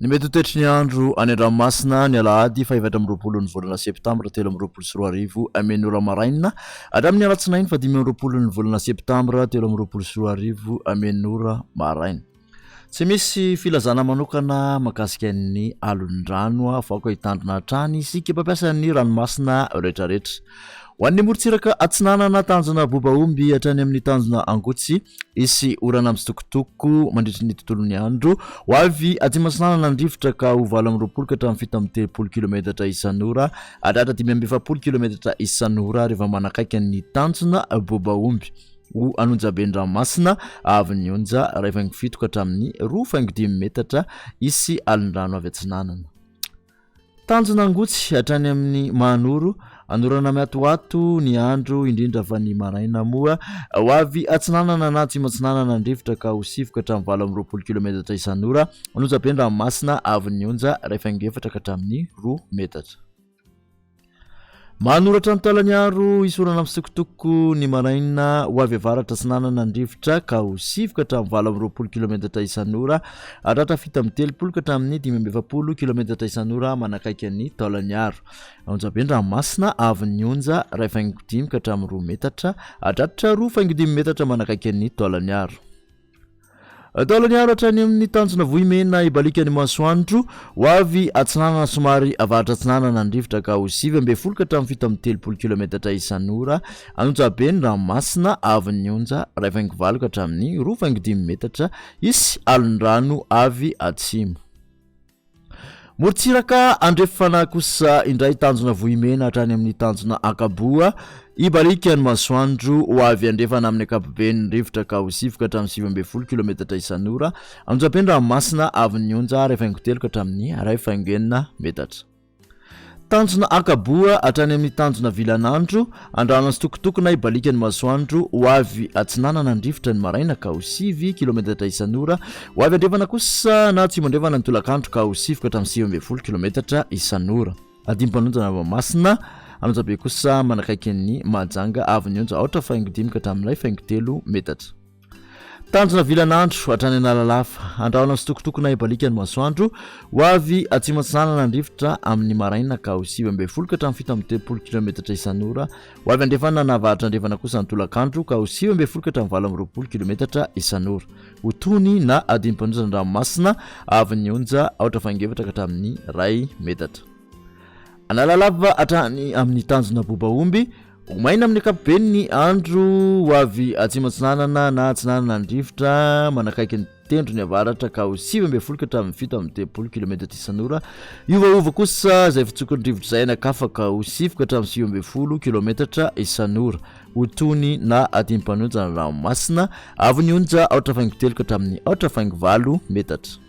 Ny mety ho toetry ny andro any an-dranomasina ny alahady faha 24 ny volana septambra 2023 amin'ny ora maraina hatramin'ny alatsinainy faha 25 ny volana septambra 2023 amin'ny ora maraina. Tsy misy filazana manokana mahakasika ny alon-drano fa aoka hitandrina hatrany isika mpampiasa ny ranomasina rehetrarehetra. Ho an'ny morontsiraka atsinanana tanjona Bobaomby hatrany amin'ny tanjona Angotsy, hisy orana mitsitokotoko mandritry ny tontolon'ny andro. Ho avy atsimo atsinanana ny rivotra ka ho 28 ka hatramin'ny 37 kilometatra isan'ora, hatratra 45 kilometatra isan'ora rehefa manakaiky ny tanjona Bobaomby. Ho an'Onjaben-dranomasina avy ny onja 1,7 ka hatramin'ny 2,5 metatra, hisy alin-drano avy atsinanana. Tanjona Angotsy hatrany amin'ny Mahanoro, anorana miatoato ny andro indrindra fa ny maraina moa ho avy atsinanana na atsimo atsinanana ny rivotra ka ho sivy ka hatramin'ny 28 kilometatra isan'ora, An'Onjabe ny ranomasina avon'ny onja 1,4 ka hatramin'ny 2 metatra. Manoratra ny taolaniaro hisorana amin'ny sokotoko ny maraina ho avy avaratra atsinanana ny rivotra ka ho sivy ka hatramin'ny 28 kilometatra isan'ora hatratra 37 ka hatramin'ny 45 kilometatra isan'ora manakaiky ny taolaniaro. Onjabe ny ranomasina avy ny onja 1,5 ka hatramin'ny 2 metatra hatratra 2,5 metatra manakaiky ny taolaniaro. Taolaniaro hatrany amin'ny tanjona Vohimena hibaliaka ny masoandro, ho avy atsinanana somary avaratra atsinanana ny rivotra ka ho 19 ka hatramin'ny 37 kilometatra isan'ora An'Onjabe ny ranomasina avon'ny onja 1,8 ka hatramin'ny 2,5 metatra hisy alon-drano avy atsimo. Morontsiraka andrefana kosa indray tanjona Vohimena hatrany amin'ny tanjona Ankaboa. Hibaliaka ny masoandro ho avy andrefana amin'ny ankapobeny ny rivotra ka ho sivy ka hatramin'ny 19 kilometatra isan'ora. Anonjabe ny ranomasina avon'ny onja 1,3 ka hatramin'ny 1,6 metatra. Tanjona Ankaboa hatrany amin'ny tanjona Vilanandro, Andrana sy Tokotokona hibaliaka ny masoandro, ho avy atsinanana ny rivotra ny maraina ka ho sivy kilometatra isan'ora, ho avy andrefana kosa na atsimo andrefana ny tolakandro ka ho sivy ka hatramin'ny 19 kilometatra isan'ora. Adim-panonjana Mahamasina, Anonjabe kosa manakaiky an'i Mahajanga, avy ny onja aotra faingo dimy ka hatramin'ny iray faingo telo metatra. Tanjona vilan'andro hatrany Analalava. Andrahona sy tokotokona hibaliaka ny masoandro. Ho avy atsimo atsinanana ny rivotra amin'ny maraina ka ho 19 ka hatramin'ny 37 kilometatra isan'ora. Ho avy andrefana na avaratra andrefana kosa ny tolakandro ka ho 19 ka hatramin'ny 28 kilometatra isan'ora. Ho tony na adim-panozana ranomasina avy ny onja aotra faingo efatra ka hatramin'ny iray metatra. Analalava hatrany amin'ny tanjona Bobaomby. Ho maina amin'ny ankapobeny ny andro ho avy atsimo atsinanana na atsinanana ny rivotra manakaiky ny tendrony avaratra ka ho 19 ka hatramin'ny 37 kilometatra isan'ora. Hiovaova kosa izay fitsokin'ny rivotra izay any an-kafa ka ho sivy ka hatramin'ny 19 kilometatra isan'ora. Ho tony na adim-panonja ny ranomasina, avon'ny onja aotra faingo telo ka hatramin'ny aotra faingo valo metatra.